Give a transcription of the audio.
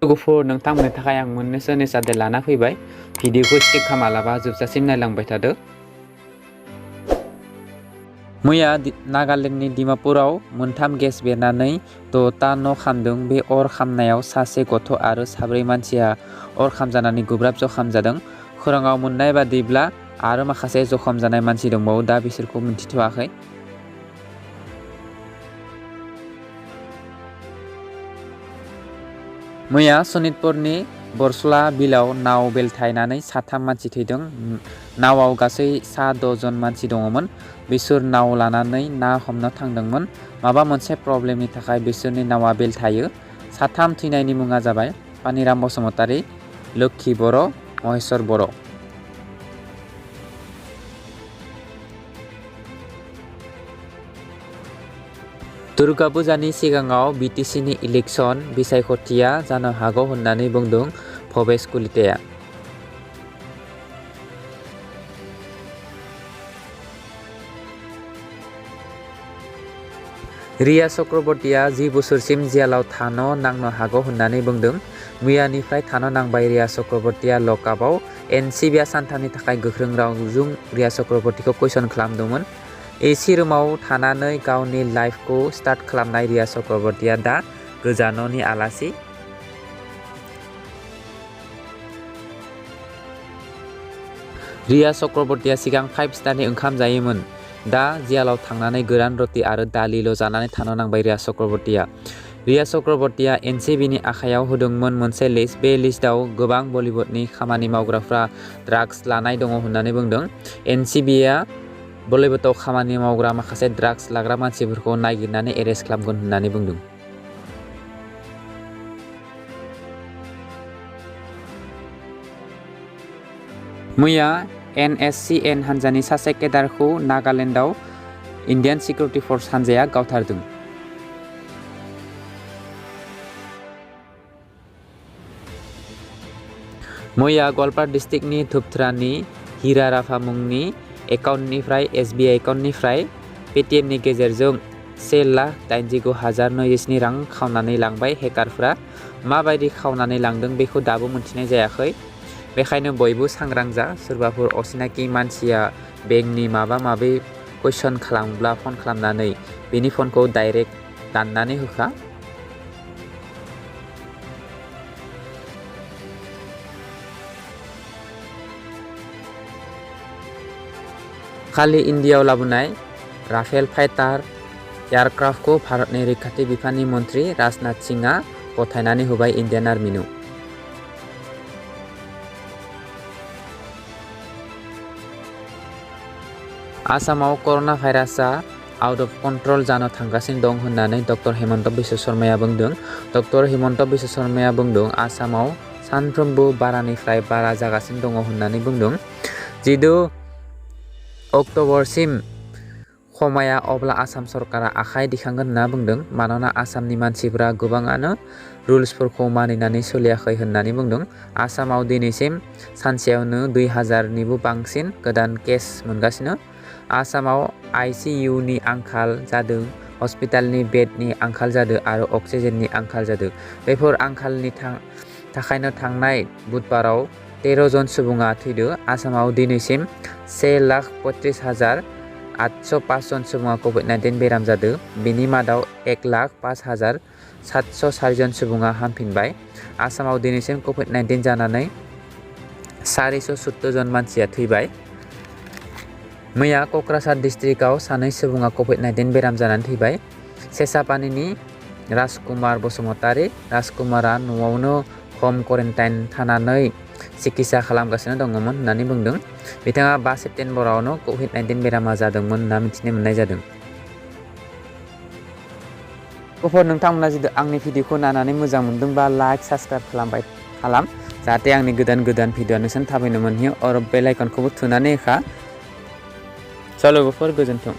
लोगोफोर नोंथांमोननि थाखाय आं मोननैसो नेचार लाना फैबाय भिडिअखौ स्किप खालामालाबा जोबजासिम नायलांबाय थादो। मैया नागालेण्डनि डिमापुराव मोनथाम गेस बेरनानै 6ता न' खामदों। बे अर खामनायाव सासे गथ' आरो 4 मानसिया अर खामजानानै गोब्राब जखम जादों। खौराङाव मोननाय बादिब्ला आरो माखासे जखम जानाय मानसि दंबावो, दा बिसोरखौ मिन्थिथ'वाखै। मैया सनितपुरनि बरसला बिलआव नाव बेलथायनानै 3 मानसि थैदों। नावआव गासै सा 6 जन मानसि दङमोन। बिसोर नाव लानानै ना हमनो थांदोंमोन। माबा मोनसे प्रब्लेमनि थाखाय बिसोरनि नावआ बेलथायो। 3 थैनायनि मुङा जाबाय पानिराम बसुमतारी, लोक्षी बर', महेश्वर बर'। दुर्गा पुजानि सिगाङाव बिटिसिनि इलेक्सन बिसायख'थिया जानो हागौ होननानै बुंदों भबेश कलिताया। रिया चक्रवर्तीया 10 बोसोरसिम जेलाव थानो नांनो हागौ होननानै बुंदों। मैयानिफ्राय थानो नांबाय रिया चक्रवर्तीया लकआपआव। एनसिबिआ सानथामनि थाखाय गोख्रों रावजों रिया चक्रवर्तीखौ कुइसन खालामदोंमोन। एसि रुमाव थानानै गावनि लाइफखौ स्टार्ट खालामनाय रिया चक्रवर्तीया दा गोजाननि आलासि। रिया चक्रवर्तीया सिगां 5 स्टारनि ओंखाम जायोमोन। दा जेलाव थांनानै गोरान रटि आरो दालिल' जानानै थानो नांबाय रिया चक्रवर्तीया। रिया चक्रवर्तीया एनसिबिनि आखायाव होदोंमोन मोनसे लिस्ट। बे लिस्टआव गोबां बलिउडनि खामानि मावग्राफ्रा ड्राग्स लानाय दङ होननानै बुंदों। एनसिबिआ बलिउडआव खामानि मावग्रा माखासे ड्राग्स लाग्रा मानसिफोरखौ नागिरनानै एरेस्ट खालामगोन होननानै बुंदों। मैया NSCN हानजानि सासे केडारखौ नागालेण्डआव इन्डियान सिकिउरिटि फर्स हानजाया गावथारदों। मैया गवालपारा डिस्ट्रिक्टनि धुपथ्रानि हिरा राभा मुंनि एकाउन्टनिफ्राय SBI एकाउन्टनिफ्राय पेटिएमनि गेजेरजों 1,89,027 रां खावनानै लांबाय हेकारफ्रा। माबायदि खावनानै लांदों बेखौ दाबो मिन्थिनाय जायाखै। बेखायनो बयबो सांग्रां जा। सोरबाफोर असिनाखि मानसिया बेंकनि माबा माबि कुइसन खालामब्ला फन खालामनानै बेनि फनखौ डाइरेक्ट दाननानै होखा। खालि इन्डियायाव लाबोनाय राफेल फाइटार एयारक्राफ्टखौ भारतनि रैखाथि बिफाननि मन्त्रि राजनाथ सिंहआ गथायनानै होबाय इन्डियान आर्मिनो। आसामाव कर'ना भाइरासआ आउट अफ कन्ट्रल जानो थांगासिनो दं होननानै डक्टर हेमन्त बिश्व शर्माया बुंदों। डक्टर हेमन्त बिश्व शर्माया बुंदों आसामाव सानफ्रोमबो बारानिफ्राय बारा जागासिनो दङ होननानै बुंदों। 14 अक्ट'बरसिम खमाया अब्ला आसाम सरकारा आखाइ दिखांगोन होनना बुंदों। मानोना आसामनि मानसिफोरा गोबाङानो रुल्सफोरखौ मानिनानै सोलियाखै होननानै बुंदों। आसामाव दिनैसिम सानसेयावनो 2000निबो बांसिन गोदान केस मोनगासिनो। आसामाव ICUनि आंखाल जादों, हस्पिटालनि बेडनि आंखाल जादों आरो अक्सिजेननि आंखाल जादों। बेफोर आंखालनि थाखायनो थांनाय बुधबाराव 13 जन सुबुङा थैदों। आसामाव दिनैसिम 1,35,805 जन सुबुङा COVID-19 बेराम जादों। बेनि मादाव 1,05,704 जन सुबुङा हामफिनबाय। आसामाव दिनैसिम COVID-19 जानानै 470 जन मानसिया थैबाय। मैया क'क्राझार डिस्ट्रिक्टआव 2 सुबुङा COVID-19 बेराम जानानै थैबाय। सेसापानिनि राजकुमार बसुमतारी। राजकुमारा न'आवनो हम क्वारेन्टाइन थानानै सिकित्सा खालामगासिनो दङमोन होननानै बुंदों। बिथाङा 5 सेप्तेम्बरावनो COVID-19 बेरामा जादोंमोन होनना मिथिनो मोननाय जादों। नोंथांमोना जुदि आंनि भिडिअखौ नायनानै मोजां मोनदोंबा लाइक साबस्क्राइब खालाम जाहाथे आंनि गोदान भिडिअ नोंसोर थाबैनो मोनहैयो आरो बेल आइकनखौबो थुनानै होखा। लोगोफोर गोजोन्थों।